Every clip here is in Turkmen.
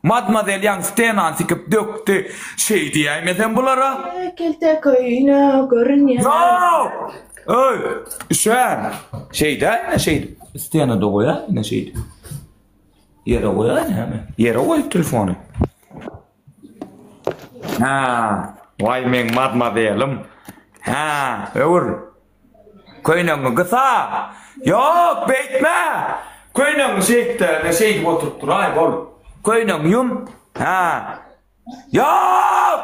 Madmazel ýaňy stenany sikip dökdi. Şeý diýäýmesem bulara. Kelte köýnek görünýär. Ýok! Öý, üşän. Şeýdäýme şeýdip. Stenada goýaýma şeýdip. Ýere goýaý näme? Ýere goý telefony. Hä, waý meň madmazelim. Hä, öwür. Köýnegiňi gysa! Ýok, beýtme! Köýnegiňi şeýtde, ine şeýdip oturyp duraý, bol. Köýnegiňi ýum. Hä. Ýok!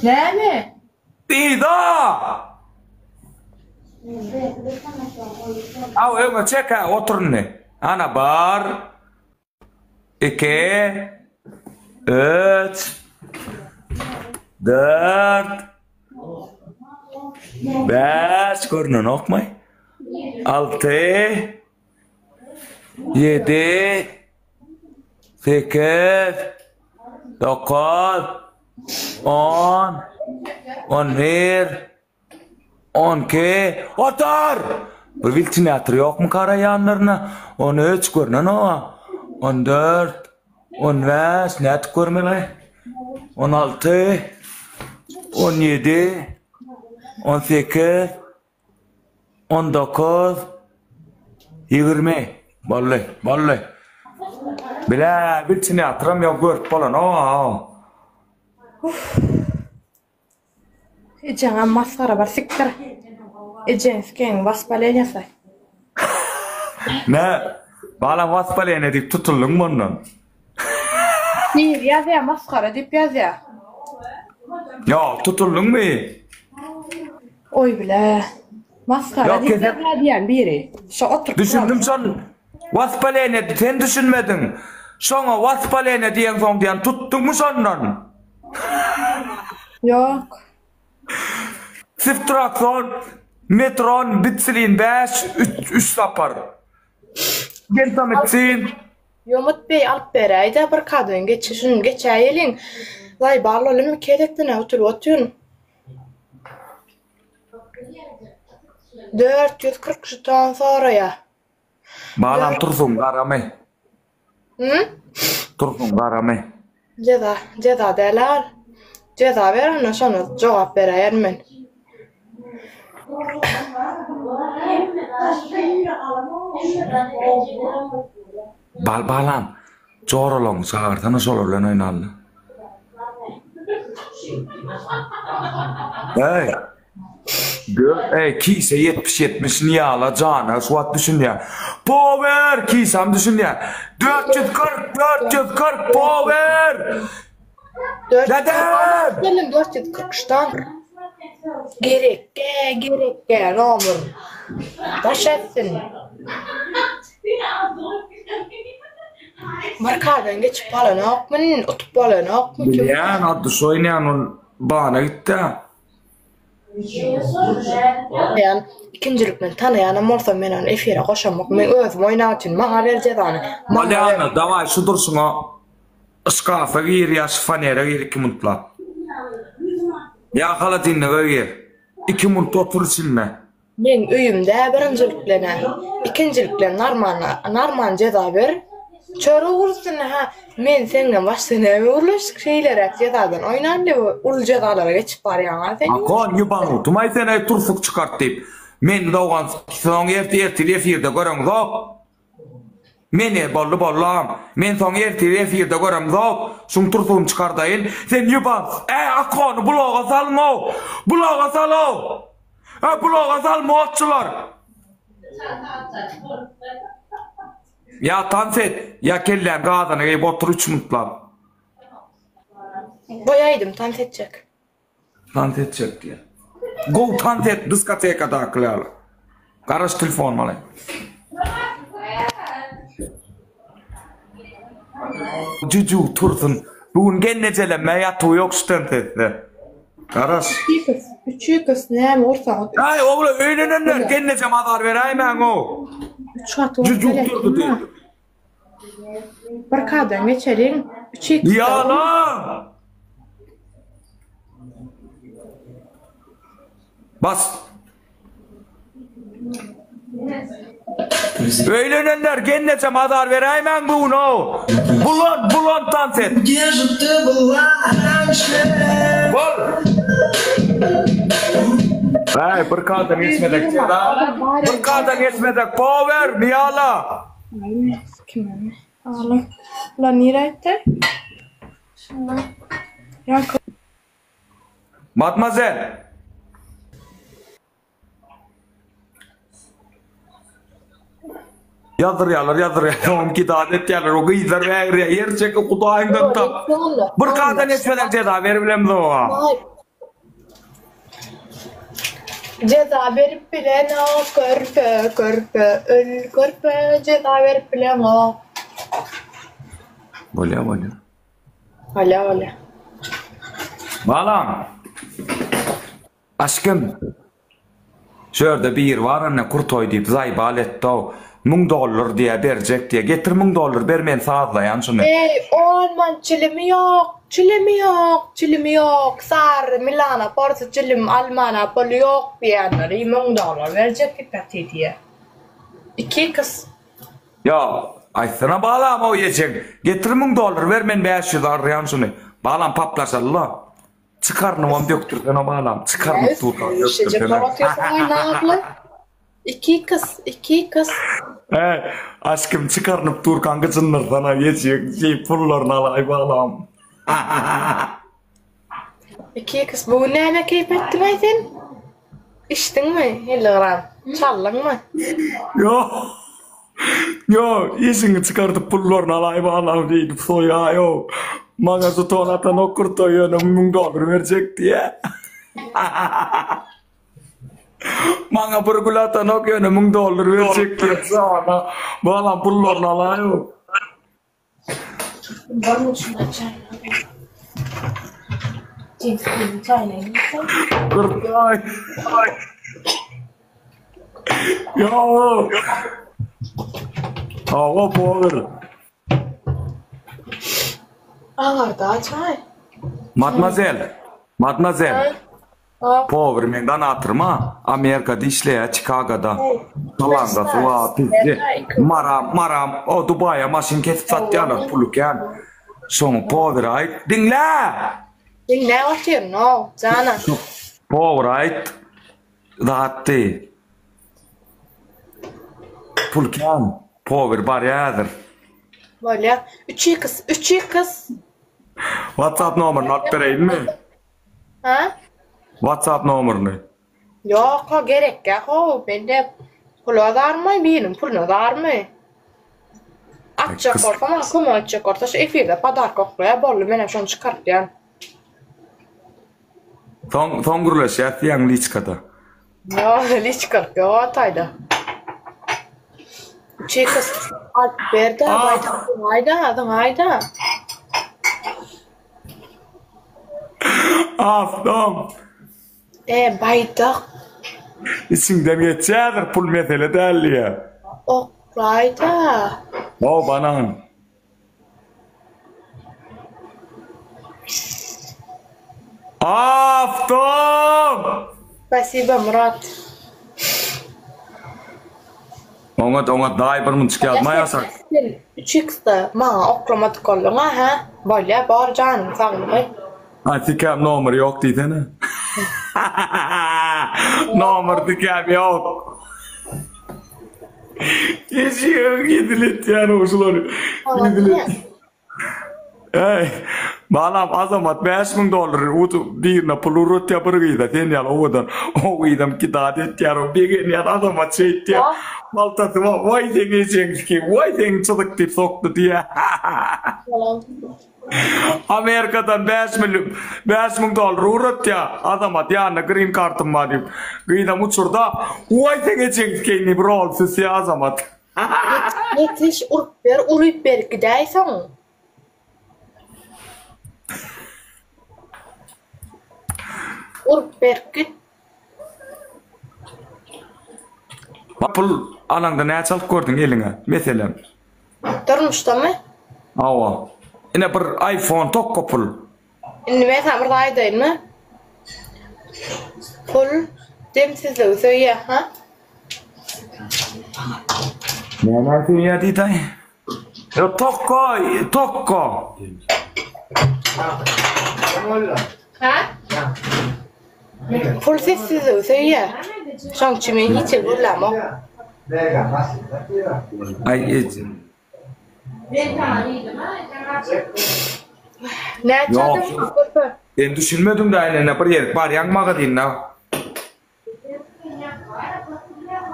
Näme? Yza! Aw, öňe çek, hä, otur indi. Ana, bar. Iki, üç, dört, bäş, görnenokmy? Alty, ýedi, sekiz, dokuz, on, on bir, Onki, otur! Bir wiltinator ýokmy kara ýanlaryna? On üç, görnenok-a. On dört, on bäş, nädip görmeli? On alty, on ýedi, on sekiz, on dokuz, 20. Boldy, boldy. Bile, wiltinatoram ýok, görüp bolanok-a. Ejeňem masgara bar sikdir. Ejeň sikeň waspaleniýasy. Nä balam waspaleniýa diýip tutuldyňmy ondan? Biri ýazýa masgara diýip ýazýa. Ýok tutuldyňmy? Oý bile. Masgara diýip ýazýa diýen biri. Şo oturyp. Düşündim şol waspaleniýa sen düşünmediň. Şoňa waspaleniýa diýeňsoň diýen tutduňmy şondan? Ýok. Siftriakson, metron, bitsilin 5, 3, 3 sapar. Gentamicin. Ýomut beý alyp beräýdä bir kadoýyň geçi şuny geçäýeliň. Laý bal olim iki gezekden-ä utulyp otyryn. 440 žeton soraýa. Balam tursun garamy. Hı? Tursun garamy. Jeza, jeza däl al. Jeza ber onda şona jogap beräýerin men. Bal balam, joralaňy çagyrsana şolar bilen oýnaly. Eý. Gör, eý, kise 70 70 Niýala jana şu wagt düşünýär. Power, kisam düşünýär. 440 440 power. Dede! Gelin 440 ştan. Gerekge, gerekge, nomur. Daş etsin. Markadan geçip bolanokmy, utup bolanokmy? Bilýän, Abdyş oýnaýan ol bana gitdi. Tanaýan, ikinjilik men tanaýanam bolsam men ony efire goşamok. Men özüm oýnap üçin maňa ber jezany. Maňa ber. Bolýa dawaý şu durşuňa şkafa gir ýa şifonere gir iki muntlap. Ýa holodilnige gir. Iki munt otur içinde. Meň öýümdä birinjiliklenä, ikinjiliklen narmana narman jeza ber. Çörek ursun hä men senden başga näme gürleşdik şeýleräk jezadan oýnan diýip uly jezalara geçip barýaňa sen. Akon ýubanutymaý sen aý tursuk çykart diýip. Men dogan soň ertir ertir efirde göreňzok. Meni boldy bollam. Men soň ertir efirde göremzok. Şuň tursugyny çykardaýyn. Sen ýuban äý Akony bloga salyňow. Bloga salow. Ä bloga sal modçylar. Ýa tans et, ýa kelläň gazyny geýip otur üç mintlap. Goý aýdym tans etjek. Tans etjek diýýär. Gowy tans et diskotekadaky ýaly. Garaş telefonymy alaýyn. Juju tursun. Bu gün gelnejelemme ýatuwy ýok şu tensesde. Garaş. Üç üç ýykys näme ursaňyz. Aý ogla öýlenenler gelnejem azar beräýmäň-ow. Üç gat urup Juju turdy diýip. Bir kadan geçeliň. Üç ýykys. Ýalan! Bas. Öýlenenler gelneje mazar beräýmäň bu gün ow. Bulan bulan tans et. Bol. Äý bir kadan geçmedek jeza. Bir kadan geçmedek power Niýala. Ulan nirä gitdi? Şunda. Ýa Madmazel. Ýazdyrýarlar, ýazdyrýarlar. Oňki kidat etýärler. O gyzlar bägirýär. Ýer çekip Hudaýyňdan tap. Bir kadan etseler jeza berip bilemzok. Jeza berip bilenok körpe, körpe, öl körpe, jeza berip bilenok. Bolýar, bolýar. Bolýar, bolýar. Balam. Aşkym. Şu ýerde biri bar ine kurtoý diýip zaýbal etdow. Müň dollar diýä berjek diýä. Getir müň dollar ber men sazlaýan şuny. Eý on man çilimi ýok, çilimi ýok, çilimi ýok, sary milana porsy çilim almana puly ýok diýenleri müň dollar berjek diýip ýatyr diýä. Iki kys. Ýa aýtsana balam o ejeň. Getir müň dollar ber men 500 arýan şuny. Balam paplaşalyla. Çykarnybam dökdürsene balam, çykarnyp durka dökdürsene. Iki kys, iki kys. He, aşkym çykarnyp durkaň gyjyndyrsana geçjek şeý pullaryny alaý balam. Iki kys, bu gün näme keýp etdiňaý sen? Içdiňmi 50 gram? Çaldyňmy? Ýok. Ýok, işiňi çykardyp pullaryny alaý balam diýdip soýaýow. Maňa žeton atanok kurtoý ýöne 1000 dollar berjek diýä. Maňa bir gül atanok ýöne 1000 dollar berjek diýip jana. Balam pullaryny alaýow. Kurtoý. Ýok. Hawa, power. Agarda çaý. Madmazel. Madmazel. Power men donatyrma. Amerikada işleýär, Çikagoda. Talangasy bar, pizdi. Maram, maram, o Dubaýa maşyn kesip satýarlar, puly kän. Şoňa power aýt. Diňle! Diňläp otyryn, o, jana. Power aýt. Zatdy. Pul kän. Power barýa häzir. Bolýa. Üç x, üç x. WhatsApp nomerini alyp bereýinmi? Ha? WhatsApp nomerini. Ýok, o gerekgä how, mende pula zarmy, biriniň puluna zarmy? Atjak bolsa, maňa kömek etjek bolsa, şu efirde podarka oklaýar, boldy, menem şony çykartýan. Soň soň gürleşýäs diýýäň liçkada. Ýok, liçkalyk ýok o taýda. Çekis alyp ber-de, aýda, aýda. Awtom. E, baýdak. Içiňden geçýädir, pul mesele däl diýýä. Oklaýda. O banan. Awtom! Spasiba Murat. Oňat oňat daý bir munçuk ýazma ýasak. Sen 3 x-da maňa oklamadyk bolduň-a hä? Bolýa bor janyň saglygy. A sikäm nomer ýok diýsene. Nomer sikäm ýok. Eşegiň hezil etýän o şulary. Hezil et. Eý, balam Azamat 5000 dollar utup birine pul uratýar bir gyza sen ýaly owadan. O gyzam kidat etýär, o begenýär Azamat şeýtýär. Paltasy bar, waý seň ejeň sikim, waý seň çyzyk diýip sokdy diýýär. Amerikadan 5 million 5000 dollar ugratýar. Azamat ýanynda green kartym bar diýip. Gyzam uçurda, waý seň ejeň sikeýin diýip rol süsýär Azamat. Ýetiş urup ber, uryp berip gidäýseň. Urup berip git. Pul alaňda näçe alyp gördüň eliňe? Meselem. Durmuşdamy? Hawa. Ine bir iPhone tokga pul. Indi men saňa bir zat aýdaýynmy? Pul demsizligi söýýär, ha? Näme söýýär diýdaý? Ýo tokko, tokko. Ha? Pul sessizligi söýýär. Şoň üçin men hiç ýer gürlämok. Aý, eje. Näçe adam körpe? Sen düşünmediň da ine bir ýerik barýaň magazyna.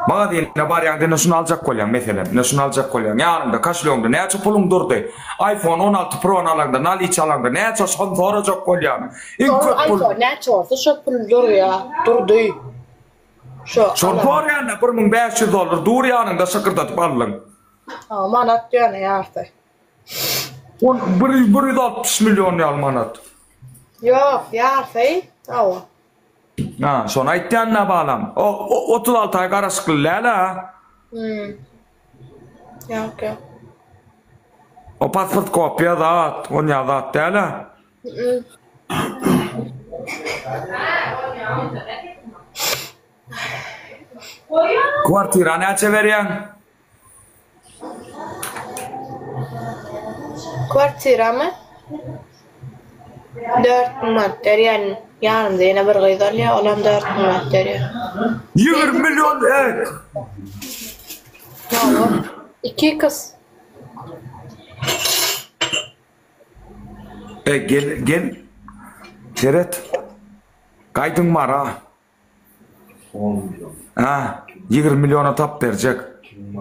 Magazyna barýaň ine şuny aljak bolýaň meselem. Ine şuny aljak bolýaň. Ýanyňda koşelýoňda näçe puluň durdy? iPhone 16 Pro-ny alaňda, naliç alaňda näçe şony sorajak bolýaň. Iň köp pul. iPhone näçe bolsa şo pul durýa, durdy. Şo. Şol sorýanda 1500 dollar dur ýanyňda şykyrdatyp aldyň. Ha, manat ýöne ýarty. On bir, 160 million ýaly manat. Ýok, ýarty. Hawa. Ha, şony aýtýan da balam. O, o 36 aý garaşykly däl-ä. Hmm. Ýok, ýok. O pasport kopiýa zat, on ýa zat däl-ä. Mm. Kwartira näçe berýäň? Kwartiramy? 4000 manat berýän. Ýanymda ýene bir gyz alýar, olam 4000 manat berýär. 20 million et. Hawa. 2 x. E gel gel. Seret. Gaýdyň mara. Ha, 20 milliona tap berjek.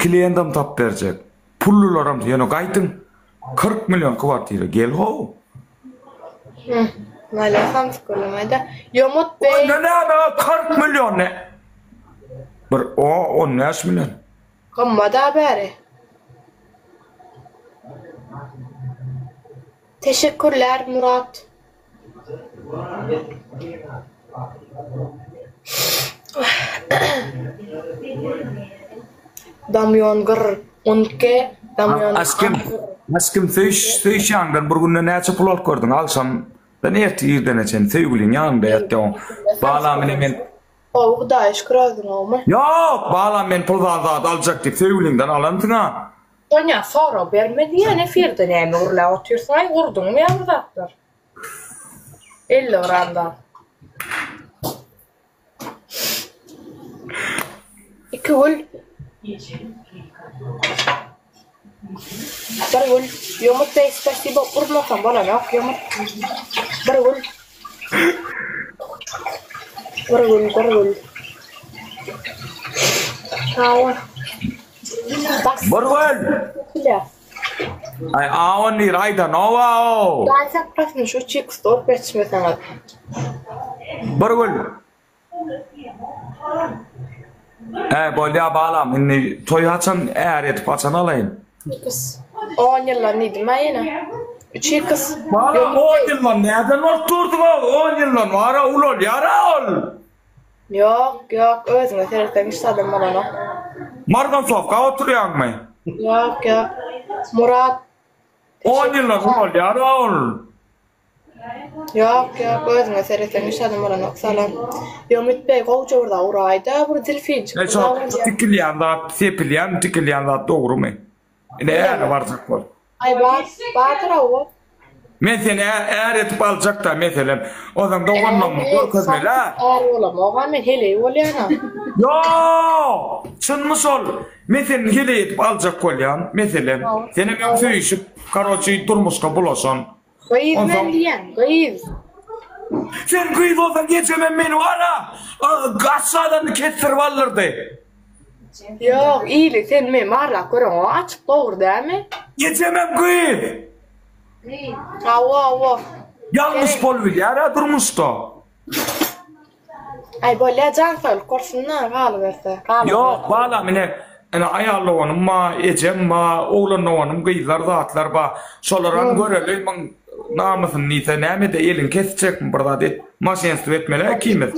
Klientam tap berjek. Pullularam ýöne gaýdyň. 40 million kwartira gel ho. Hı. Näle samsyk bolamaýda. Ýomut beý. Onda näme 40 million ne? Bir o 15 million. Gymmat-a bäri. Teşekkürler Murat. Damýon gyr unke damýon Aşkym, aşkym söýüş, söýüş ýanyňdan bir günde näçe pul alyp gördüň? Agşamdan ertir irdene çenli söýgüliň ýanynda ýatýaň. Balam ine men Gowy Hudaýa şükür özüň gowmy? Ýok, balam men pul zat zat aljak diýip söýgüliňden alansyň-a. Sonýa sorag berme diýýän efirde näme gürläp otyrsyňaý gurduňmy ýa bir zatlar. 50 gram zat. Iki gül. Bir gül. Ýomut beý spasibo urmasam bolanok ýomut. Bir gül. Bir gül bir gül. Hawa. Bir gül. Aý a on bir aýdanowa-ow. Hudaý saklasyn şu çiks urup ýetişmeseňiz. Bir gül. He bolýa balam indi toý haçan är edip haçan alaýyn. X. On ýyldan diýdim a ýene. Üç X. Balam on ýyldan näden bolup durduň-ow on ýyldan bara ulalýar-a ol. Ýok, ýok, özüňe seretseň hiç zadam bolanok. Margansowka oturýaňmy? Ýok, ýok. Murat. On ýyldan ulalýar-a ol. Ýok, ýok, özüňe seretseň hiç zadam bolanok. Salam. Ýomut beý, gowja bir zat uraý-da, bir delfinçik bir zat bolýar. Tikilýän zat, sepilýän, tikilýän zat dogrumy? Ine äre barjak bol. Aý bar, bardyr hawa. Men seni är edip aljakda meselem. Onsoň doganlygymy görkezmeli-ä. Är bolamok-a men heleý bolýan-a. Ýok! Çynmy şol? Men seni heleý edip aljak bolýan, meselem. Senem öň söýüşip, karoçi durmuşka bulaşan. Gyz men diýýän, gyz. Sen gyz bolsaň ejemem meni bar-a, aşşadanny kesdirip aldyrdy. Ýok, ili sen meni barlap göreňok açyk dogry dälmi? Ejemem gyz. Hawa, hawa. Ýalňyş bolup bilýär-ä durmuşda. Aý bolýa jan saglyk bolsun-da galyberse. Ýok balam ine ine aýal doganym ba, ejem ba, oglan doganym gyzlar zatlar ba. Şolaram göreli muň namysyny diýse näme-de elini kesjekmi bir zat et maşenstwo etmeli ikimiz.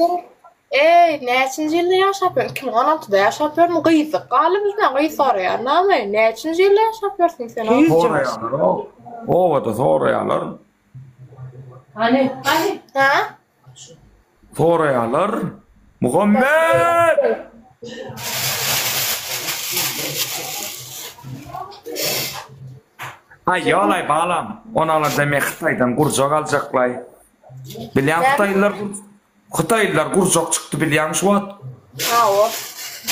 Eý näçinji ýylda ýaşap ýörün 2016-da ýaşap ýörün gyzlyk galy bizden gyz soraýar name näçinji ýylda ýaşap ýörsüň sen Soraýarlar obada soraýarlar. Hany hany ha Soraýarlar. Muhammet! Aý ýolaý balam, ony alanda men Hytaýdan gurjak aljaklaý. Bilýäň hytaýlylar hytaýlylar gurjak çykdy bilýäň şu wagt. Hawa.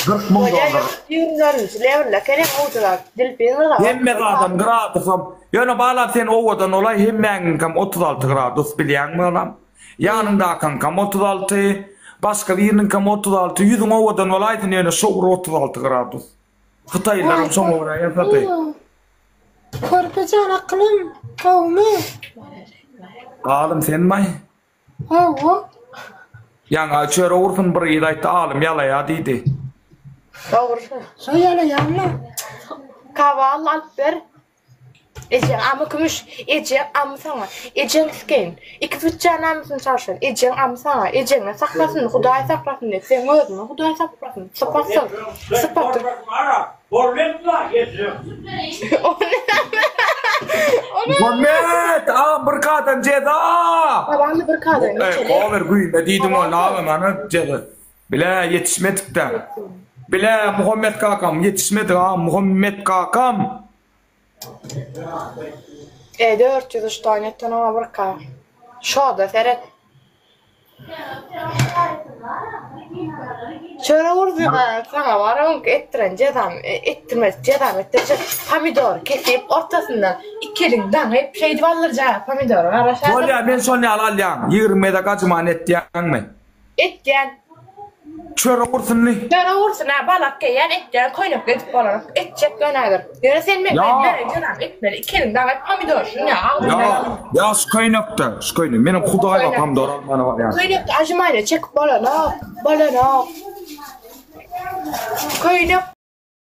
40 müň dollar. 24-nji lewelde kerem owjalar. Delfin gyza. Hemme zadam gradusam. Ýöne balam sen owadan bolaý hemmäňiňkem 36 gradus bilýäňmi balam. Ýanyňdakyňkam 36, başga biriniňkem 36, ýüzüň owadan bolaýsyn ýöne şo bir 36 gradus. Hytaýlylaram şoňa görä ýasady. Körpejan akylym gowmy? Alym senmaý? Hawa. Ýaňa çörek ursun bir gyz aýtdy alym ýalaýa diýdi. Dogry. Şo ýalaýanla. Kawal alyp ber. Ejeň amy kümüş, ejeň amy saňa, ejeň sikeýin. Iki syçan amysyny çalşan, ejeň amy saňa, ejeňden saklasyn, Hudaý saklasyn diýip, seň özüňden Hudaý saklasyn. Sypatsyz. Sypaty. Muhammet, agam bir kadan jeza. Babamy bir kadan geçeli. Gower güýme diýdim ol agam ana jeza. Bile ýetişmedik-dä. Bile Muhammet kakam ýetişmedik agam Muhammet kakam. E 403 tane etden oňa bir ka. Şoda seret. Çörek urdy saňa bar oňki etdiren jezam etdirmez jezam etdirjek pomidory kesip ortasyndan iki elin daňyp şeýdip aldyrjak pomidory garaşardyk. Bolýa men şony ýaly alýan 20 gezek ajyman etýäňmi. Etýän. Çörek ursunly. Çörek ursun ha balak geýýän etýän köýnek edip bolanok etjek ýöne häzir. Ýöne sen men Ýa. beren jezam etmeli iki eliň daňyp pomidor şuny agzyňda. Ýa ýa şu köýnekde şu köýnek menem hudaýga pomidor almana barýan. Köýnekde ažymaýna çekip bolanok bolanok. Köýnek.